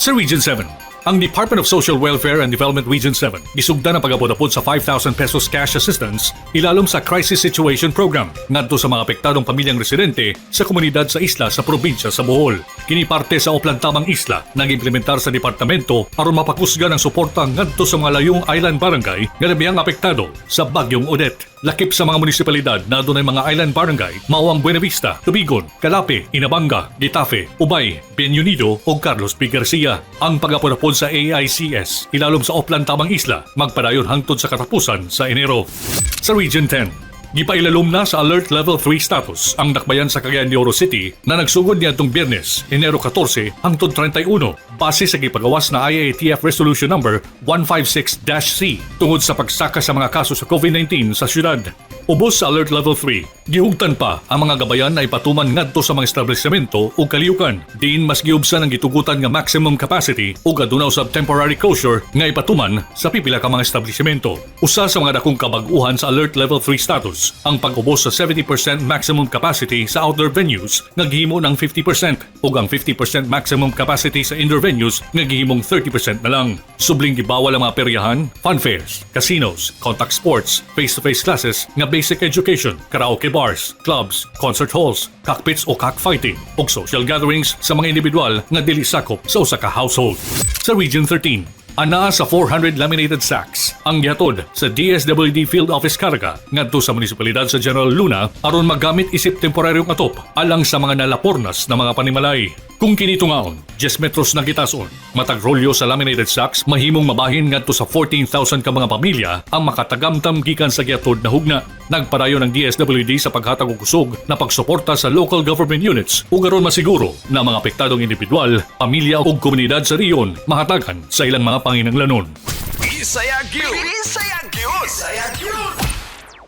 Sa Region 7, ang Department of Social Welfare and Development Region 7 gisugdan ang pag-apod-apod sa ₱5,000 cash assistance ilalom sa Crisis Situation Program ngadto sa mga apektadong pamilyang residente sa komunidad sa isla sa probinsya sa Bohol. Kini parte sa Oplan Tabang Isla nag-implementar sa departamento aron mapakusgan ang suporta ngadto sa mga layong island barangay nga labihang apektado sa Bagyong Odette. Lakip sa mga munisipalidad na adunay mga island barangay mao ang Buenavista, Tubigon, Calape, Inabanga, Getafe, Ubay, Bien Unido ug Carlos P. Garcia. Ang pag-apod-apod sa AICS ilalom sa Oplan Tabang Isla magpadayon hangtod sa katapusan sa Enero. Sa Region 10, gipailalom na sa Alert Level 3 status ang dakbayan sa Cagayan de Oro City na nagsugod niadtong Biyernes, Enero 14 hangtod 31, base sa gipagawas na IATF Resolution Number 156-C tungod sa pagsaka sa mga kaso sa COVID-19 sa syudad. Ubos sa Alert Level 3, gihugtan pa ang mga gabayan na ipatuman ngadto sa mga establishmento ug kaliyukan. Diin mas giubsan ang gitugutan nga maximum capacity ug aduna usab temporary closure nga ipatuman sa pipila ka mga establishmento. Usa sa mga dakong kabag-uhan sa Alert Level 3 status ang pag-ubos sa 70% maximum capacity sa outdoor venues nga gihimo ng 50% ug ang 50% maximum capacity sa indoor venues nga gihimong 30% na lang. Subling gibawal ang mga peryahan, funfairs, casinos, contact sports, face-to-face classes nga basic education, karaoke bars, clubs, concert halls, cockpits o cockfighting, ug social gatherings sa mga individual nga dili sakop sa usa ka household. Sa Region 13, anaa sa 400 laminated sacks ang gihatod sa DSWD Field Office Caraga ngadto sa munisipalidad sa General Luna aron magamit isip temporaryong atop alang sa mga nalapornas na mga panimalay. Kung kini tungaon, 10 metros na gitason, matag rolyo sa laminated sacks mahimong mabahin ngadto sa 14,000 ka mga pamilya ang makatagamtam gikan sa gihatod na hugna. Nagpadayon ang DSWD sa paghatag og kusog na pagsuporta sa local government units ug aron masiguro na mga apektadong individual, pamilya ug komunidad sa rehiyon mahatagan sa ilang mga panginanglanon. Bisaya gyud. Bisaya gyud. Bisaya gyud.